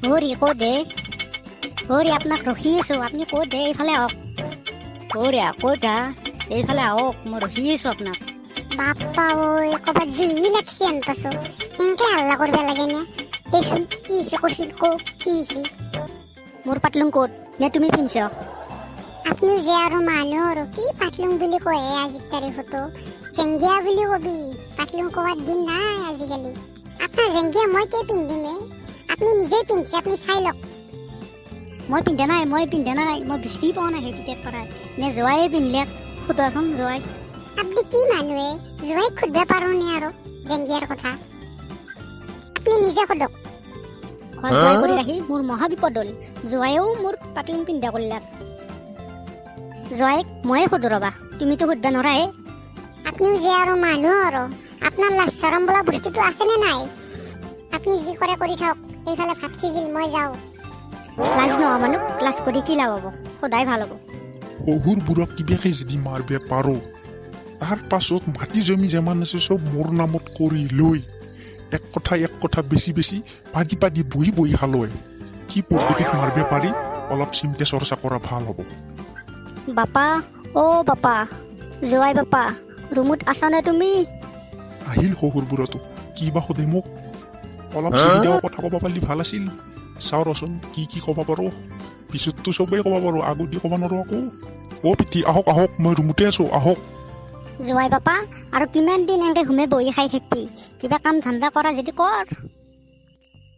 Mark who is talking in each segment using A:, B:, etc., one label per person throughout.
A: হৰি, ক'ত হে? হৰি, আপোনাক ৰখি আছো, আপুনি ক'ত হে? এইফালে আহক। হৰি, ক'ত হা? এইফালে আহক, মই ৰখি আছো আপোনাক।
B: বাপ্পা ঐ, ক'ৰবাত জুই লাগছি আন পাছো। এনকে হাল্লা কৰিব লাগেনে? দেচোন, কি হৈছে কচোন, ক কি হৈছে?
A: মোৰ পাতলুং ক'ত? নে তুমি পিন্ধছ?
B: আপুনি যে আৰু মানুহ আৰু কি পাতলুং বুলি কয় আজিৰ তাৰিখতো? জেংগিয়া বুলি কবি, পাতলুং কোৱাৰ দিন নাই আজিকালি। আপোনাৰ জেংগিয়া মই কি পিন্ধিম হে? আপুনি নিজে পিন্ধছে, আপুনি চাই লওক।
A: মই পিন্ধা নাই, মই পিন্ধা নাই। মই বিচাৰি পোৱা নাই সেই তেতিয়াৰ পৰাই। নে জোৱায়ে পিন্ধিলে? সোধাচোন জোৱাইক।
B: আপুনি কি মানুহে? জোৱাইক সুধিব পাৰো নে আৰু জেংগিয়াৰ কথা? আপুনি নিজে সোধক।
A: ঘৰ জোৱাই কৰি ৰাখি মোৰ মহা বিপদ হ'ল। জোৱায়েও মোৰ পাতলুং পিন্ধা কৰিলাক। জোৱাইক ময়ে সোধো ৰবা, তুমিতো সুধবা নোৱাৰাই।
B: আপুনিও যে আৰু মানুহ আৰু, আপোনাৰ লাজ চৰম বোলা বস্তুটো আছেনে নাই? আপুনি যি কৰে কৰি থাকক, এইফালে ভাত সিজিল, মই যাওঁ।
A: লাজ নোহোৱা মানুহ লাজ কৰি কি লাভ হ'ব? সদায় ভাল হ'ব।
C: শহুৰ বুঢ়াক কিবাকে যদি মাৰবে পাৰোঁ, তাৰ পাছত মাটি জমি যিমান আছে চব মোৰ নামত কৰি লৈ এক কথা এক কথা বেছি বেছি পাতি পাতি বহি বহি খালৈ। কি পদ্ধতিত মাৰবে পাৰি, অলপ চিন্তা চৰ্চা কৰা ভাল হ'ব।
A: বাপা, অ' বাপা, জোৱাই বাপা, ৰুমত আছানে তুমি?
C: আহিল শহুৰ বুঢ়াটো, কি বা সোধে মোক। অলপ চিধা কথা ক'ব পাৰিলে ভাল আছিল। চাওঁ ৰচোন কি কি ক'ব পাৰোঁ। পিছততো চবেই ক'ব পাৰোঁ, আগতে ক'ব নোৱাৰোঁ আকৌ। অ' পিতি, আহক আহক, মই ৰুমতে আছোঁ, আহক।
A: জোৱাই বাপা, আৰু কিমান দিন এনেকে ঘুমে বহি খাই থাকিবি? কিবা কাম ধান্দা কৰা যদি কৰ।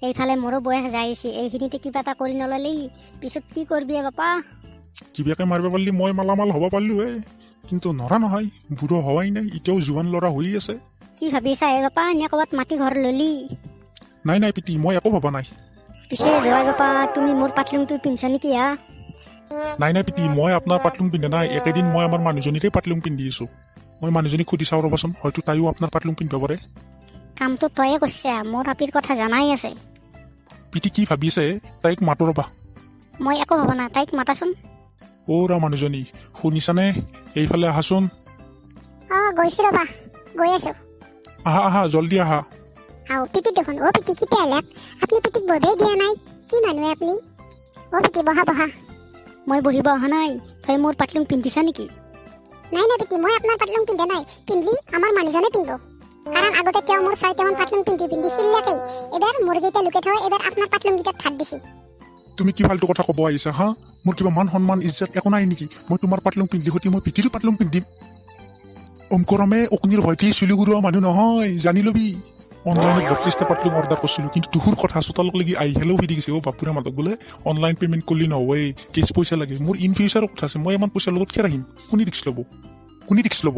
A: এইফালে মোৰো বয়স যাই আছে, এইখিনিতে কিবা এটা কৰি নল'লেই পিছত কি কৰিবি এ বাপা?
C: কিবাকে মাৰিব পাৰিলে মই মালামাল হ'ব পাৰিলো হে, কিন্তু নৰা নহয়, বুঢ়ো হোৱাই নাই, এতিয়াও জোৱান ল'ৰা হৈ আছে।
A: কি ভাবিছা হে বাপা? নে ক'ৰবাত মাটি ঘৰ ললি?
C: নাই নাই পিতি, মই একো ভবা নাই।
A: পিছে জোৱাই বাপা, তুমি মোৰ পাতলুংটো পিন্ধছা নেকি হা?
C: নাই নাই পিতি, মই আপোনাৰ পাতলুং পিন্ধা নাই। একেদিন মই আমাৰ মানুহজনীৰে পাতলুং পিন্ধি আছোঁ। মই মানুহজনীক সুধি চাওঁ ৰ'বাচোন, হয়তো তাইও আপোনাৰ পাতলুং পিন্ধিব পাৰে।
A: কামটো তয়ে কৰিছা, মোৰ আপীৰ কথা জানাই আছে।
C: পিতি, কি ভাবিছে? তাইক মাতো ৰ'বা।
A: মই একো ভবা নাই, তাইক মাতাচোন।
C: অ' ৰা মানুহজনী, শুনিছানে? এইফালে আহাচোন।
B: অ' গৈছো ৰ'বা, গৈ আছো।
C: আহা আহা, জলদি আহা।
B: আও পিতি দেখোন। অ' পিতি, কেতিয়া আহিলে? আপুনি পিতিক বহিবই দিয়া নাই, কি মানুহে আপুনি? অ' পিতি, বহা বহা।
A: মই বহিব অহা নাই, তই মোৰ পাতলুং পিন্ধিছা নেকি?
B: নাই নাই পিতি, মই আপোনাৰ পাতলুং পিন্ধা নাই। পিন্ধলি আমাৰ মানুহজনে পিন্ধিব, কাৰণ আগতে তেওঁ মোৰ 6টামান পাতলুং পিন্ধি পিন্ধি চিল্লাকেই এইবাৰ মোৰকেইটা লুকাই থৈ এইবাৰ আপোনাৰ পাতলুংকেইটাত হাত দিছি।
C: তুমি কি ফাল্টু কথা ক'ব আহিছা হা? মোৰ কিবা মান সন্মান ইজ্জত একো নাই নেকি? মই তোমাৰ পাতলুং পিন্ধি সতি মই পিতিৰো পাতলুং পিন্ধিম। অমকৰমে অগ্নিৰ ভয়তি চুলি গুৰোৱা মানুহ নহয়, জানি ল'বি। অনলাইনত 32টা পাতলুং অৰ্ডাৰ কৰিছিলোঁ, কিন্তু দুখৰ কথা, চোতালক লাগি আহি হেলেও ফিৰি গৈছে। অ' বাপুৰে মাতক বোলে অনলাইন পে'মেণ্ট কৰিলে নহ'ব, এই কেছ পইচা লাগে। মোৰ ইন ফিউচাৰৰ কথা আছে, মই ইমান পইচাৰ লগত খেৰ আহিম? কোনে ৰিক্স ল'ব? কোনে ৰিক্স ল'ব?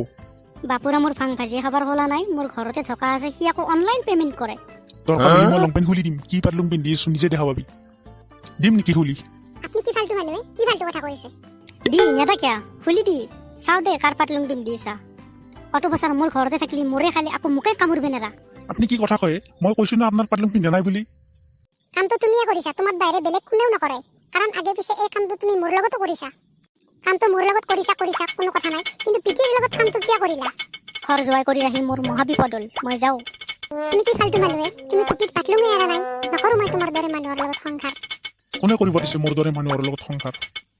A: বাপুৰা, মোৰ ভাং ভাজি খাবাৰ খোলা নাই, মোৰ ঘৰতে থকা আছে, সি আকৌ অনলাইন পে'মেণ্ট কৰে।
C: দৰকাৰ হ'লে মই লং পেণ্ট খুলি দিম, কি পাতলুং পিন্ধি আছোঁ নিজে দেখা পাবি। দিম নেকি খুলি?
B: আপুনি কি ফাল্টু মানুহে? কি ফাল্টু কথা কৈছে?
A: দি নেদা কিয়া, খুলি দি, চাওঁ দে কাৰ পাতলুং পিন্ধি চা। অত বছৰ মোৰ ঘৰতে থাকিলি, মোৰে খালি, আকৌ মোকে কামুৰিবে নেৰা।
C: আপুনি কি কথা কয়? মই কৈছোঁ না আপোনাৰ পাতলুং পিন্ধা নাই বুলি।
B: কামটো তুমিয়ে কৰিছা, তোমাৰ বাহিৰে বেলেগ কোনেও নকৰে। কাৰণ আগে পিছে এই কামটো তুমি মোৰ লগতো কৰিছা। কামটো মোৰ লগত কৰিছা কৰিছা, কোনো কথা নাই, কিন্তু পিতিৰ লগত কামটো কিয় কৰিলা?
A: ঘৰ জোৱাই কৰি ৰাখি মোৰ মহা বিপদ হ'ল, মই যাওঁ।
B: তুমি কি ফাল্টু মানুহে? তুমি পিতিৰ পাতলুঙে এৰা নাই। নকৰো মই তোমাৰ দৰে মানুহৰ লগত সংসাৰ।
C: কোনে কৰিব দিছে মোৰ দৰে মানুহৰ লগত সংসাৰ?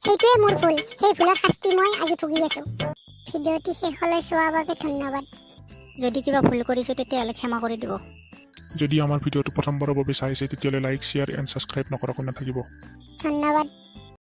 B: সেইটোৱে মোৰ ভুল, সেই ভুলৰ শাস্তি মই আজি ভুগি আছো। ভিডিঅ'টি শেষলৈ চোৱাৰ বাবে ধন্যবাদ।
A: যদি কিবা ভুল কৰিছোঁ, তেতিয়াহ'লে ক্ষমা কৰি দিব।
C: যদি আমাৰ ভিডিঅ'টো প্ৰথমবাৰৰ বাবে চাইছে, তেতিয়াহ'লে লাইক, শ্বেয়াৰ এণ্ড ছাবস্ক্ৰাইব নকৰাকৈ নাথাকিব।
B: ধন্যবাদ।